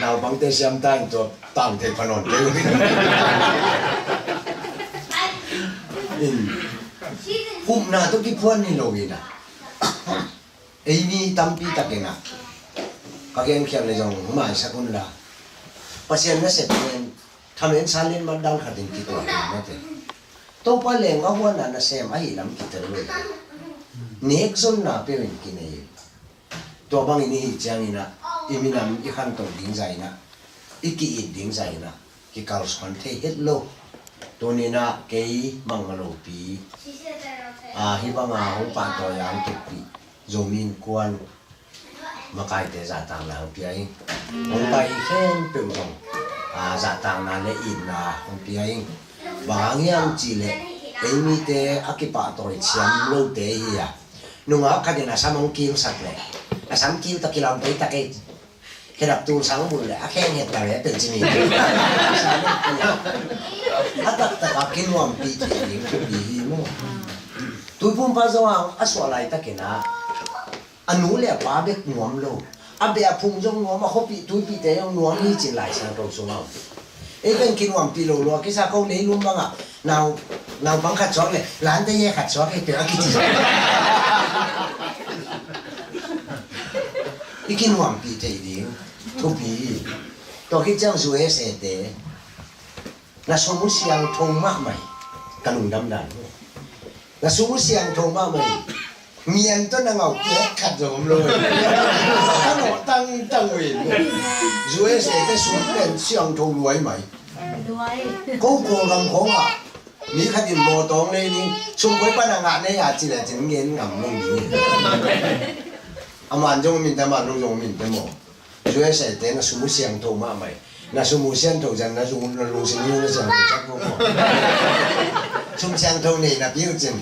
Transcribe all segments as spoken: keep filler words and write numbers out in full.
Naupangte siam ta in tua tang thei pha nawn kei uh. In, upna tawh kiphuan hi lo in ah, ei mi tampi takin ah, ka genkhiat le zong maisak un la, Pasian nasep pen thamen sa len mat dan khatin kituak in mate. Topa leng a huan a nasem ahi lam kitel lo. Nek zonna peuh in kinei. Tua bangin i hih ciangin ah, i minam i khantoh ding zah in ah, i ki-it ding zah in ah, kikalsuan thei het lo. Tuni in ah kei Mang Malopi, a, hih banga hong pahtawi a hong tukpih Zomi Innkuan makaite zahtakna hong pia ing. Hong pai khempeuh zong, a, zahtakna le itna hong pia ing. Bang hang hiam cih leh ei mite a kipahtawi ciam lote hi a, nungak khat in a sam hong kilsak leh, a sam kil ta kilam pei tak ei. Khedap tul sang bul leh a kheng het ta leh peuh ci ni. A taktak a kinuampih thei ding thupi hi maw. Tuiphumpa Johan a suah laitakin ah, a nu le a pa bek nuam lo, a beh a phung zong nuam, a khuapih tuipihte zong nuam hi ci-in Lai Siangtho sungah om. Ei pen kinuampih lo lua kisa, ko leilung bangah nau, naupang khat suak leh lante ye khat suak hi peuh a kici. I kinuampih thei ding thupi hi. Tua khit ciang U S A te, na sum uh siangtho mahmah hi. Ka lungdam dan uh, na sum uh siangtho mahmah hi. Mian tawh na ngau piak khat zong om lo hi. Ka nawh tangtang uh hi. U S A te sum pen siangtho luai mai. Ko Kawlgam khawng ah mi khat in mawtaw hong nei ding, sum koi pan a ngah nei a ci leh cin ngen ngam lo ding hi. A man zong om in te, a man lo zong om in te maw. U S A te na sum uh siangtho mahmah hi. Na sum uh siangtho ciang na sum, na lungsim uh na siangtho ciang ko maw. Sum siangtho nei napi uh cin,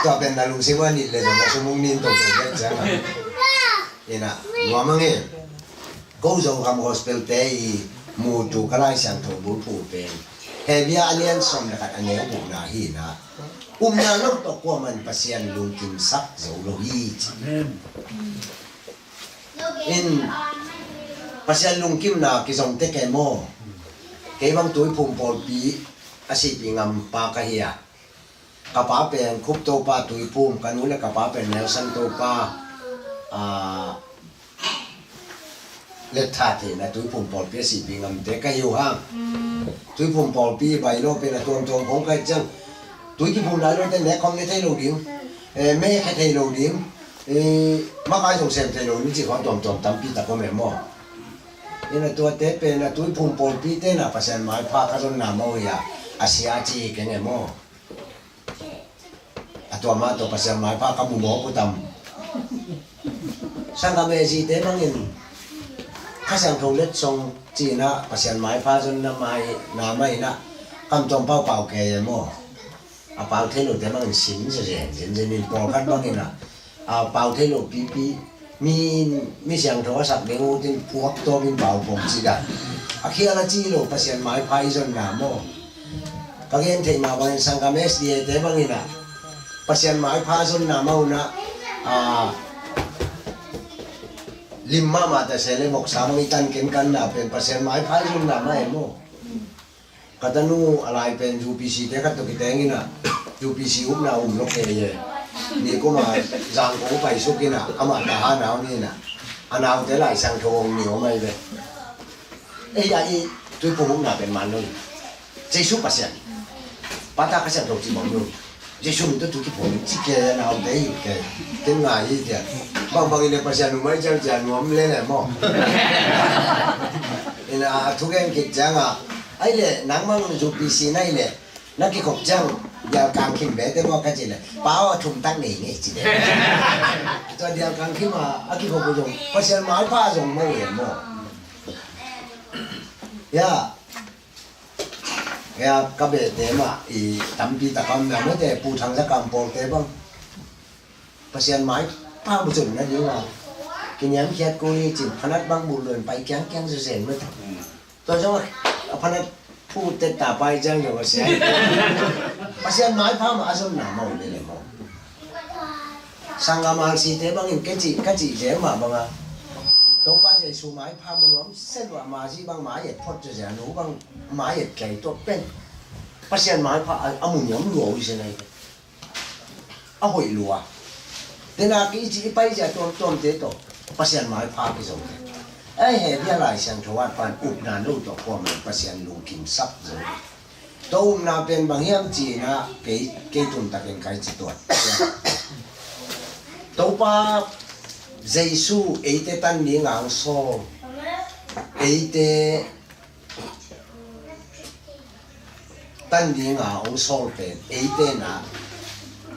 tua pen na lungsim uh a nit leh zong na sum uh nin to to leh ciang a. Ina, nuam ang e. Ko Zokham Gospel te i mutu ka Lai Siangtho bulphuh pen Hebru a lian sawm le khat a neu gukna hi na. Upna lo tawh kuamah in Pasian lungkimsak zo lo hi ci. Amen. In, Pasian lungkimna kizom tek e maw. Kei bang Tuiphum pawlpi a sihpih ngampa ka hi a, ka pa pen Khup Topa Tuiphum, ka nu le ka pa pen Nelson Topa, a, let tha theihna Tuiphum pawlpi a sihpih ngamte ka hi uh hang. Tuiphum pawlpi bailo pen a tuamtuam khong ka hih ciang, tui kiphum lai lote nek khong ne thei lo ding, eh, me khe thei lo ding, eh, makai zong sem thei lo ding cih khong a tuamtuam tampi tak om e maw. Ina tuate pen a Tuiphum pawlpite na Pasian maipha ka zonna maw hi a, a sia ci hi keng e maw. A tua mah tawh Pasian maipha ka mu mawk uh tam. Sanggam A Zite bangin Kha Siangtho letsong ci-in ah Pasian maipha zonna mai na mah in ah, kam tuam paupau kei e maw. A pau thei lote bangin sin zenzen, zenzen in pawlkhat bangin ah, a pau thei lo pipi, mi, mi siangtho a sak ding uh tin puak tawpin pau pawm ci dan. A khial a ci lo Pasian maipha i zonna maw. Ka gen theih mah bangin Sanggam S D A te bangin ah Pasian maipha zonna mah un ah, a, lim mahmah ta se le voksa bang i tan kenkanna pen Pasian maipha i zonna mah e maw. Ka tanu a lai pen U P C te khat tawh kiteng in ah, U P C upna um lo kei e. Nikum a Zangkong paisuk in ah, amah ta ha nau ni in ah, a naute Lai Siangtho hong ni om ahi ve. Ei a i Tuiphum upna pen man lo hi. Jesu Pasian, Pa, Ta, Kha Siangtho ci bang lo hi. Jesu min tawh tu kiphum ci kei a, naute hi kei. Ken ngai hi tia. Bangbang in le Pasian um ahi ciang cia nuam le le maw. In a thugen khit ciang a, ahi le nangmang U P C na hi le, na kikhop ciang dial kang khim bete maw ka ci le, Pa aw, a thum tak nei ngei ci le. Tua dial kang khim a, a kikhop uh zong Pasian maipha zong maw e maw. Ya. Ya, ka behte mah i tampi tak a om na mate, Pu Thang Za Kam pawlte bang Pasian maipha bucun na ding a kiniamkhiat kul hi cin, phanat bang bul luan pai kiangkiang zuzen mate. Tua zong a phanat phu tetta pai ciang zong a sia. Pasian maipha mah a zonna mah uh le le maw. Sanggam R C te bangin ka cih, ka cih zel mah banga Topa Jesu maipha mu nuam se lua, mazi bang mai et phot zia, nu bang mai et kei tua pen Pasian maipha a, a mu nuam lua uh hi se nai. A hoih lua. Tena ki ci i pai zia tuamtuamte tawh Pasian maipha kizong te. Ai he bia Lai Siangtho at pan upna no tawh kuaman Pasian lungkim sak zo. Tua upna pen bang hiam cina kei, kei tum takin kai ci tuat. Topa Jesu eite tan ni ngang sawl. Eite tan dinga hong sawl pen eite na,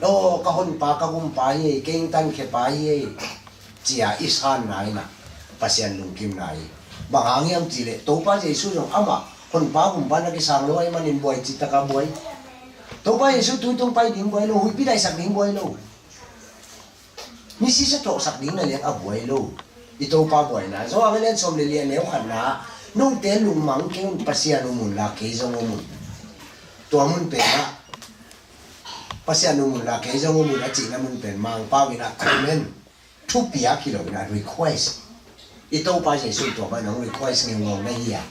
aw, ka honpa ka gumpa hi ei, kei hong tankhia pa hi ei, cia i sanna in a Pasian lungkimna hi. Bang hang hiam cih leh Topa Jesu zong amah honpa gumpa na kisang lo ahih manin buai cih taka buai. Topa Jesu tui tung pai ding buai lo, huihpi daihsak ding buai lo. Misisa thawhsak ding na liang a buai lo. I Topa buaina Johan a lian sawm le li a neu khatna, note lungmang kei un, Pasian um unla kei zong um un. Tua mun penah Pasian um unla kei zong um un a cihna mun pen Mangpau in a command, thupiak hi lo in a request. I Topa Jesu tua bang hong request ngeungau na hi a.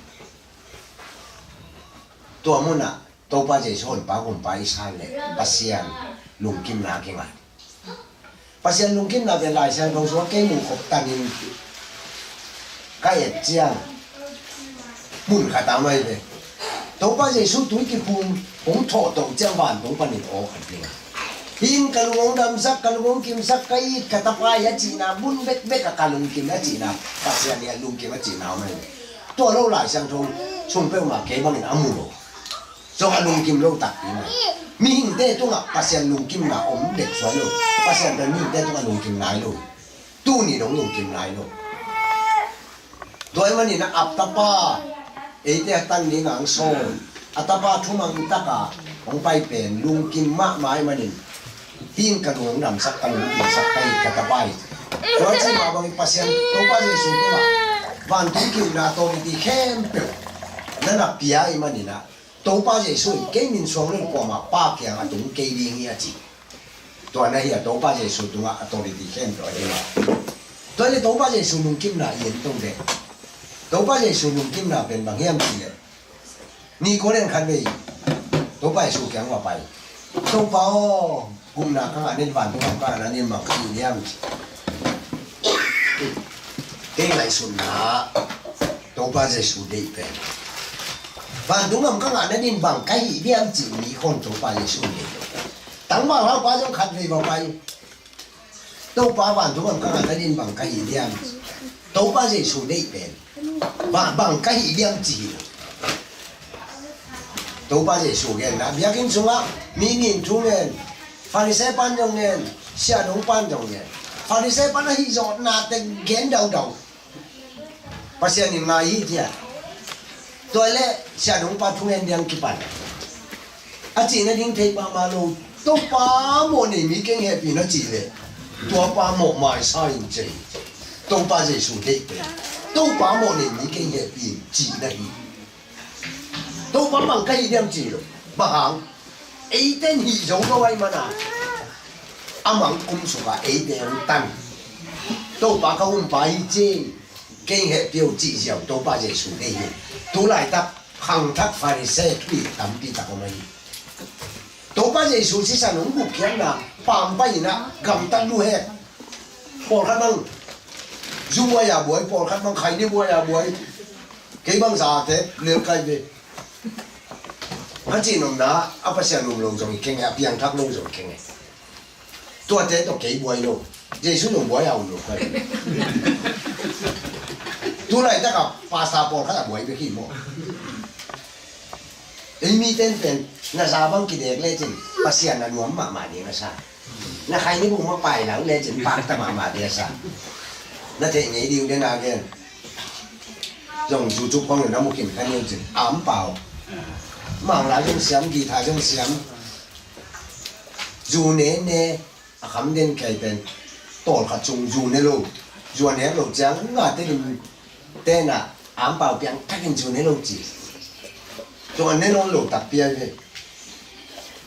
Tua munah Topa Jesu honpa gumpa i san leh Pasian lungkimna kinga. Pasian lungkimna pen Lai Siangtho sungah kei muh khop tanin ka et ciang mun khat a mai ve. Topa Jesu tui kiphum hong thawh toh ciang vantung panin aw khat ding a. Hih in ka lung hong damsak, ka lung hong kimsak, ka it ka tapa hi a cihna, mun bekbek a ka lungkim a cihna, Pasian hi a lungkim a cihna a mai ve. Tua lo Lai Siangtho sung peuhmah kei bangin a mu lo. Zong a lungkim lo takpi mai. Mihingte tungah Pasian lungkimna om dek suai lo. Pasian pen mihingte tungah lungkim nai lo. Tuni dong lungkim nai lo. Tua ahih manin a ap tapa, eite a tan ding ang sawl, a tapa thumang taka hong pai pen lungkim mahmah ahih manin, hih in ka lung hong damsak, ka lung hong kimsak, ka it ka tapa hi. Tua ci mah bangin Pasian Topa Jesu tungah vantung ki-ukna authority khempeuh na na pia ahih manin ah, Topa Jesu in kei min suang lo in kuamah Pa kiangah tung kei ding hi a ci. Tua na hi a, Topa Jesu tungah authority khempeuh a ding a. Tua le Topa Jesu lungkimna i en to dek. Topa Jesu lungkimna pen bang hiam cih leh, Nikodem khat vei Topa Jesu kiang va pai. Topa aw, gupna ka ngah nading, vantung gam ka ngah nading bang ka hih diam? Kei ngaihsutna Topa Jesu deih pen vantung gam ka ngah nading bang ka hih diam cih mi khawng Topa Jesu deih. Tangval haupa zong khat vei va pai. Topa, vantung gam ka ngah nading bang ka hih diam? Topa Jesu deih pen bang, bang ka hih diam ci hi lo. Topa Jesu genna, biakinn sungah mi nih in thu ngen, Pharisee pan zong ngen, siahdong pan zong ngen. Pharisee pan ahi zawhna teng gen daudau. Pasian in ngai hi, ci a. Tua leh siahdong pa thungen ding kipan a cihna ding thei mahmah lo. Topa mawh nei mi keng hehpih in a cih leh, tua pa mawh maisa in ci. Topa Jesu deih pen Topa mawh nei mi keng hehpih in cihna hi. Topa bang ka hih diam ci lo. Bang hang? Eite in hih zo lo ahih mana, a mang kum sungah eite hong tan. Topa ka gumpa hi ci, kei hehpih o cih ziau Topa Jesu deih hi. Tu laitak khangthak Pharisee thu hi tampi tak om ahi. Topa Jesu sisan hong gupkhiatna pampai in ah gamtat luhek. Pawlkhat bang zu buai a buai, pawlkhat bang khaini buai a buai. Kei bang zate lel kai ve. A cih nopna, a Pasian um lo zong hi keng e, a piangthak lo zong hi keng e. Tuate tawh kei buai lo. Jesu zong buai a um lo kai. Tu laitak a pastor pawlkhat a buai bek hi maw. Ei mite in pen na za bang kidek lecin Pasian na nuam mahmah ding a sa. Na khaini bung mah pai lo lecin pakta mahmah ding a sa. Na theih ngei ding den a gen. Zong YouTube khawng na mu khin kha ni cin, Ampau. Mangla zong siam, guitar zong siam. Zu ne ne, a kham den kei pen tawlkhat sung zu ne lo. Zu a nek lo ciang ngate lim tena Ampau piangthakin zu ne lo ci. Tua ne nawn lo takpi a ve.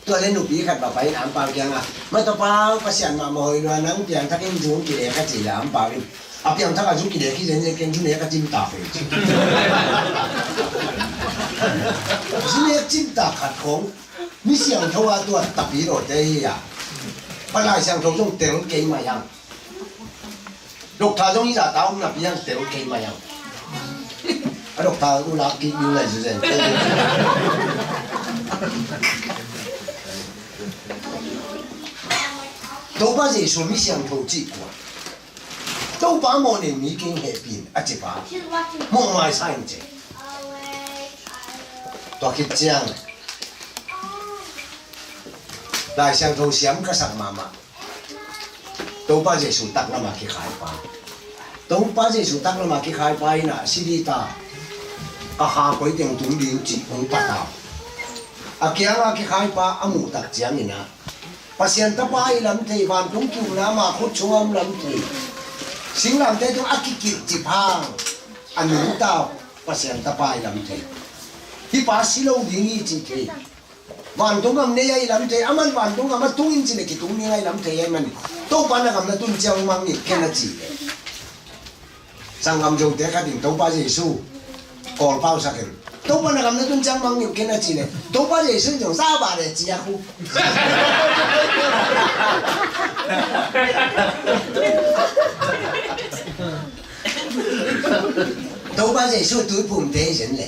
Tua le nupi khat va pai in Ampau kiangah, "Mah Topa aw, Pasian mahmah hoih lua, nang piangthakin zu hong kidek," a cih leh Ampau in, A piangthak a zu kidek hi zenzen keng, zu nek a cimtak hi. Zu nek cimtak khat khong mi siangtho a tua tapi lawte hi a. Palai siangtho zong tel kei mai ang. Dokta zong i zahta om napi ang tel kei mai ang. A dokta u lak kik ding lai zenzen kei. Topa Jesu mi siangtho cih kua? Topa mawh nei mi keng hehpih in a cipa mawh maisa in ci. Tua khit ciang Lai Siangtho siam ka sak mahmah Topa Jesu taklama kikhaipa. Topa Jesu taklama kikhaipa in a sidi ta ka kha koi teng tung ding cih hong patau. A kianga kikhaipa a muh tak ciangin a Pasian tapa i lam thei, vantung kiukna ma khut sunga om lam thei, singlamte tung a kikilh cip hang a nungta Pasian tapa i lam thei. Hih pa si lo ding hi ci thei. Vantung gam nei a i lam thei, aman vantung gam a tung in ci le kitung ding a i lam thei a i man. Topa na gam na tun ciang mang nit ken a ci le. Sanggam Zote khat in Topa Jesu kawl pausak in, Topa na gam na tun ciang mang nit ken a ci le, Topa Jesu in zong sa ba le ci a khu. Topa Jesu tuiphumte hi zen le.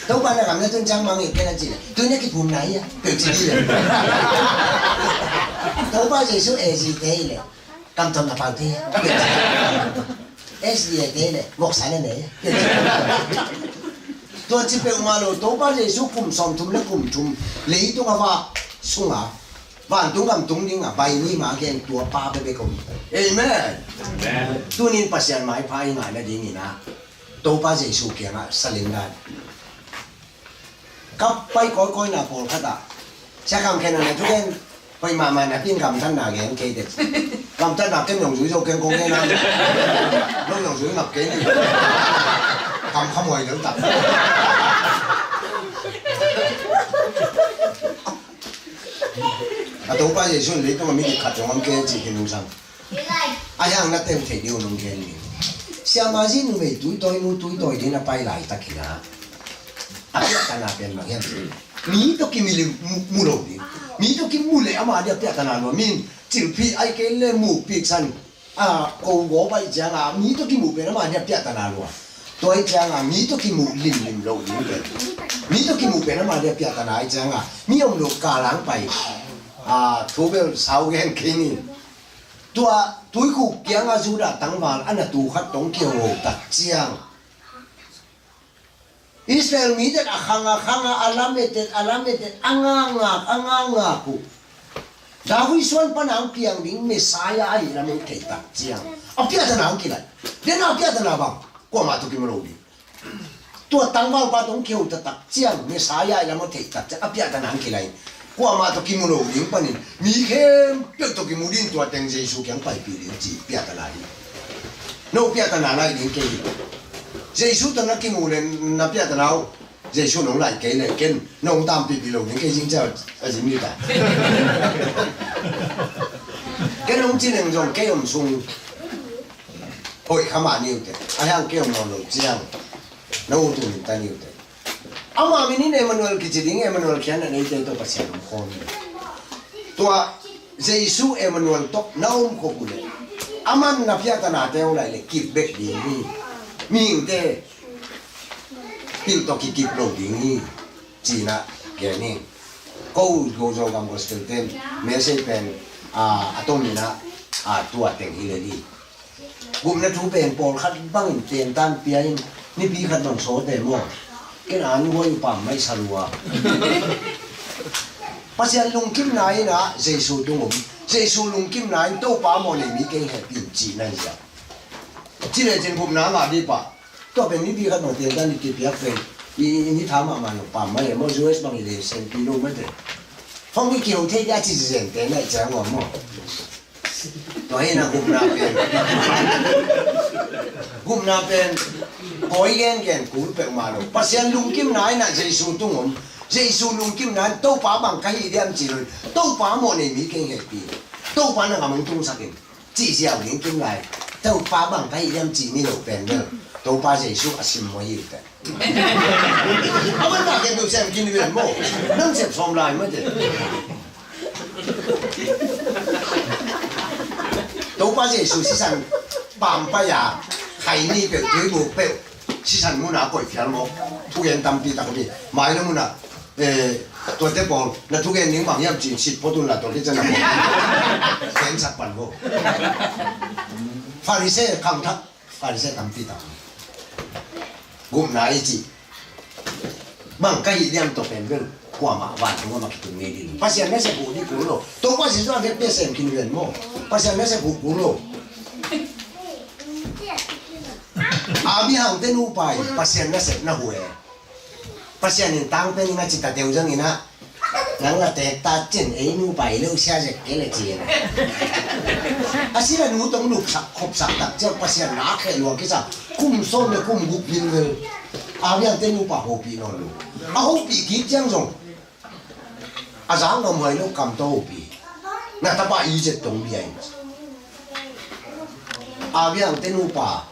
Topa na gam na tun ciang mang nit ken a ci le, tui na kiphum na hi a, peuh ci hi le. Topa Jesu A G te hi le, kamtom na paute hi a, peuh ci hi le. S D A te hi le, voksa na nei hi a, peuh ci hi le. Tua ci peuhmah lo, Topa Jesu kum sawmthum le kum thum leitung a vak sunga vantung gam tung dinga bai ni ma gen tua pa bekbek om. Amen. Amen. Tunin Pasian maipha i ngai nadingin a Topa Jesu kiangah salin dan. Ka pai kawikawina pawlkhatah Sia Kam Khen a na thugen hoih mahmah napi in gamtatna gen kei teh. Gamtatna ken zong zui zo keng kong gen a. Nong zong zui ngap kei ni. Kam khamuai deuh tak. A Topa Jesu in leitung a mi dik khat zong om kei ci hi nungsang. A hiang na tem thei ding uh nong gen ni. Siamah zi numei tuitawi nu tuitawi ding a pai laitak hi na. A piahtana pen bang hiam cih mi tawh kimu le mu, mu lo ding. Mi tawh kimu le ama dia piahtana lua. Min cilphih ai kei le mukpik san. A ko gaw pai cianga mi tawh kimu pen ama dia piahtana lua. Tua hi cianga mi tawh kimu limlim lo ding pen. Mi tawh kimu pen ama dia piahtana hi cianga mi om lo kalang pai. A thu bel sau gen kei ni. Tua tuikhuk kianga Judah tangval a na tu khat tong kiho tak ciang Israel mite a khang a khang a, a lamet et a lamet et, a ngakngak a ngakngak uh. David suan pana hong piang ding Messiah ahih lam hong thei tak ciang a piahtana hong kilai. Den a piahtana bang kuamah tawh kimu lo ding. Tua tangvalpa tawh hong kiho tak ciang Messiah ahih lam hong thei tak ciang a piahtana hong kilai. Kuamah tawh kimu lo ding panin mi khempeuh tawh kimu ding, tua teng Jesu kiang paipih ding ci piahtana hi. No piahtana lai ding kei hi. Jesu tawh na kimu le na piahtana uh Jesu nong lai kei le ken nong tampihpih lo ding kei zing ciang a zin ni ta. Ken nong ci leng zong kei om sung hoih kha mah ni uh teh. A hiang kei om nawn lo ciang na ut uh min ta ni uh teh. Ama min in Emmanuel kici ding, Emmanuel khiatna neite tawh Pasian om khawm hi. Tua Jesu Emmanuel tawh na om khop uh leh aman na piahtanate hong lai leh kip bek ding hi. Mihingte pil tawh kikip lo ding hi. Cina gen hi. Ko go Zogam Gospel ten message pen a, a tom ina a tua teng hi le hi. Gupna thu pen pawlkhat bangin tentan pia in nipi khat bang sawte maw? Ken an huai upam mai salua. Pasian lungkimna in ah Jesu tung um. Jesu lungkimna in Topa mawh nei mi kei hehpih in cihna hi a. Ci le cin gupna ngah dih pah. Tua pen nipi khat bang tentan i kipiak pen i, i ni tha mahmah lo pam mai maw? U S bang i le senpi lo mate. Fong i kiho thei dia ci zen te na i ciang maw? Tua hi na gupna pen. Gupna pen. Koi gen gen kul peuhmah lo. Pasian lungkimna in ah Jesu tung om. Jesu lungkimna in Topa bang ka hi diam ci lo. Topa mawh nei mi keng hehpih. Topa na gam hong tungsak in. Cih ziau ding kim lai. Topa bang ka hih hiam cih ni lo pen bel Topa Jesu a sim maw hi pen. A man bang ken bel sem khin hi pen maw. Nang sem sawm lai maw te. Topa Jesu sisan pampai a, khaini peuh, tuibu peuh, sisan muna koih phial maw. Thugen tampi tak hi. Mai na muna, eh, tuate pawl, na thugen ning bang hiam ci-in sit phot un la tua kican na pawl. Ken sak pan maw. Farisai khangthak, Farisai tampi tak. Gupna i cih bang ka hih hiam tawh pen bel kuamah vantung ah mah kitung ngei ding. Pasian nasep huh ding kul lo. Topa Jesu a vekpi a sem khin ven maw. Pasian nasep huh kul lo. Abraham te nupa in Pasian nasep na huh e. Pasian in tang pen in a ci ta teu zang in a. Nang la tek ta cin ei nupa i lo sia zek ke le ci in a. A si la nu tong lupsak khopsak tak ciang Pasian na khe lua kisa. Kum sawm le kum guk bil vel. Abraham te nupa hopih nawn lo. A hopih kik ciang zong a zak ngam huai lo kam tawh hopih. Na tapa i zet tong bia in. Abraham te nupa